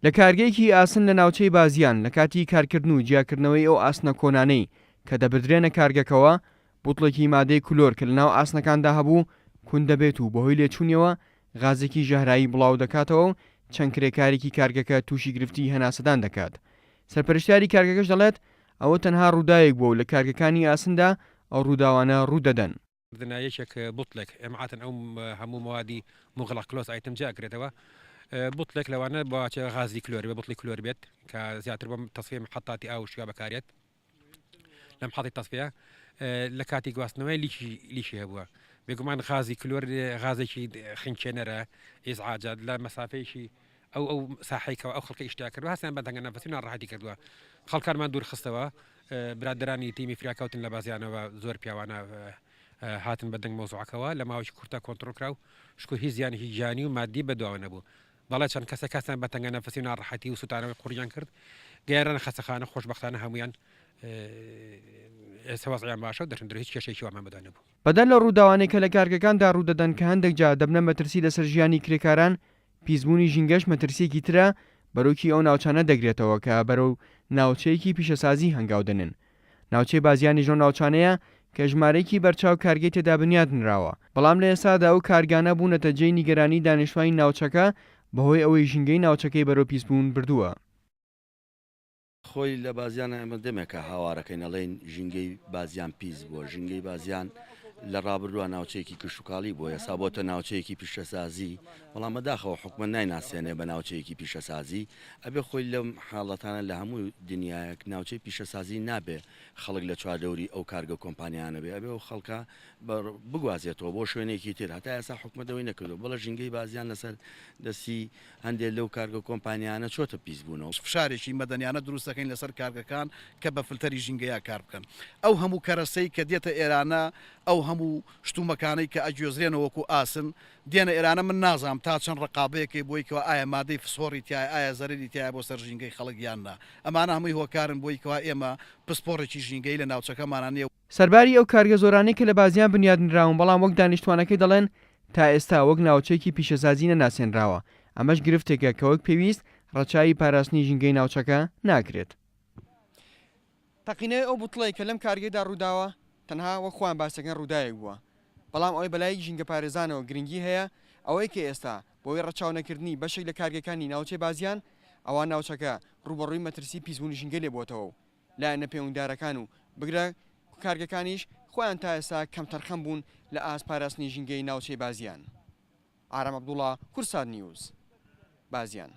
لە کارگەیەکی ئاسن لە ناوچەی بازیان لە کاتی کارکردن و جیاکردنەوەی ئەو ئاسنە کۆنانەی کە دەبردرێنە کارگەکەوە، بوتڵێکی مادەی کلۆر کە لەناو ئاسنەکاندا هەبوو کون دەبێت و بەهۆی لێچوونیەوە غازێکی ژەهرایی بڵاودەکاتەوە و چەند کرێکارێکی کارگەکە تووشی گرفتی هەناسەدان دەکات. سەرپەرشتیاری کارگەکەش دەڵێت، ئەوە تەنها ڕووداوێک بووە و لە کارگەکانی ئاسندا ئەو ڕووداوانە ڕوودەدەن. دنا یەکێک بوتڵێک ئێمە عاتەن ئەو هەموو مەوادی موغڵەق close item جیا ئەکرێتەوە بوتڵێک لەوانە بۆچێ غازی کلۆر بێ بوتڵی کلۆر بێت کە زیاتر بۆ تەسفیە محەتاتی ئاو شویا بەکارێت لە محەتی تەسفیە لە کاتی گواستنەوەی leak ی leak ی هەبووە بێگومان غازی کلۆر غازێکی خنکێنەرە ئیزعاجات لە مەسافەیەکی ئەو ئەو ساحەی کەوا ئەو خەڵکە ئیشتیا کردوە هەستیان بە تەنگە نەفەسی و ناڕەحەتی کردوە خەڵکانمان دوور خستەوە برادەرانی تیمی فریاکەوتن لە بازیانەوە زۆر پیاوانە هاتن بە دەنگ مەوزوعەکەوە لە ماوەیەکی کورتە کۆنتڕۆڵ کرا و شکر هیچ زیانێکی گیانی و مادی بەدواوە نەبوو بەڵێ چەند کەسێک هەستیان بە تەنگە نەفەسی و ناڕەحەتی و سوتانەوەی قوڕیان کرد گەیاندرانە خەستەخانە خۆشبەختانە هەمویان ئێستا وەزعیان باشە و دەچن درۆ هیچ کێشەیەکی وامان بەدوا نەبوو. بەدەر لەو ڕووداوانەی کە لە کارگەکاندا ڕوودەدەن کە هەندێک جار دەبنە مەترسی لەسەر ژیانی کرێکاران، پیسبوونی ژینگەش مەترسییەکی ترە بەرۆکی ئەو ناوچانە دەگرێتەوە کە بەرەو ناوچەیەکی پیشەسازی هەنگاو دەنێن. ناوچەی بازیانیش لەو ناوچانەیە کە ژمارەیەکی بەرچاو کارگەی تێدا بنیات نراوە، بەڵام لە ئێستادا ئەو کارگانە بوونەتە جێی نیگەرانی دانیشتوانی ناوچەکە بەهۆی ئەوەی ژینگەی ناوچەکەی بەرەو پیسبوون بردووە. خۆی لە بازیانە ئێمە دەمێکە هاوارەکەین ئەڵێین ژینگەی بازیان پیس بووە ژینگەی بازیان لە ڕابردووە ناوچەیەکی کشتوکاڵی بووە ئێستا بۆتە ناوچەیەکی پیشەسازی بەڵام بەداخەوە حکومەت نایناسێنێ بە ناوچەیەکی پیشەسازی ئەبێ خۆی لەم حاڵەتانە لە هەموو دنیایەک ناوچەی پیشەسازی نابێ خەڵک لە چواردەوری ئەو کارگە و کۆمپانیانە بێ ئەبێ ئەو خەڵکە بگوازێتەوە بۆ شوێنێکی تر هەتا ئێستا حکومەت ئەوەی نەکردووە بەڵێ ژینگەی بازیان لەسەر دەستی هەندێک لەو کارگە و کۆمپانیانە چۆتە پیسبوونەوە. فشارێکی مەدەنیانە دروست دەکەین لەسەر کارگەکان کە بە فلتەری ژینگەیا کار بکەن. ئەو هەموو کەرەسەی کە دێتە ئێرانە، ئەو هەموو شتومەکانەی کە ئەگوێزرێنەوە وەکو ئاسن دێنە ئێرانە من نازانم تا چەند ڕەقابەیەکەی بۆی کەوا ئایا مادەی فسفۆڕی تیایە ئایا زەرەری تیایە بۆ سەر ژینگەی خەڵک یان نا. ئەمانە هەمووی هۆکارن بۆی کەوا ئێمە پسپۆڕێکی ژینگەیی لە ناوچەکەمانا نیە. سەرباری ئەو کارگە زۆرانەی کە لە بازیان بنیادنراون، بەڵام وەک دانیشتوانەکەی دەڵێن تا ئێستا وەک ناوچەیەکی پیشەسازی نەناسێنراوە، ئەمەش گرفتێکە کە وەک پێویست ڕەچاوی پاراستنی ژینگەی ناوچەکە ناکرێت. تەقینەوەی ئەو بوتڵەی کە لەم کارگەیدا ڕووداوە تەنها وەک خۆیان باسی دەکەن ڕووداوێک بووە، بەڵام ئەوەی بەلای ژینگەپارێزانەوە گرنگی هەیە ئەوەیە کە ئێستا بەهۆی ڕەچاونەکردنی بەشێک لە کارگەکانی ناوچەی بازیان ئەوا ناوچەکە ڕووبەڕووی مەترسی پیسبوونی ژینگە لێبووەتەوە و لایەنە پەیوەندیدارەکان و بگرە کارگەکانیش خۆیان تا ئێستا کەمتەرخەم بوون لە ئاست پاراستنی ژینگەی ناوچەی بازیان. ئارام عەبدوڵا، کوردسات نیوز، بازیان.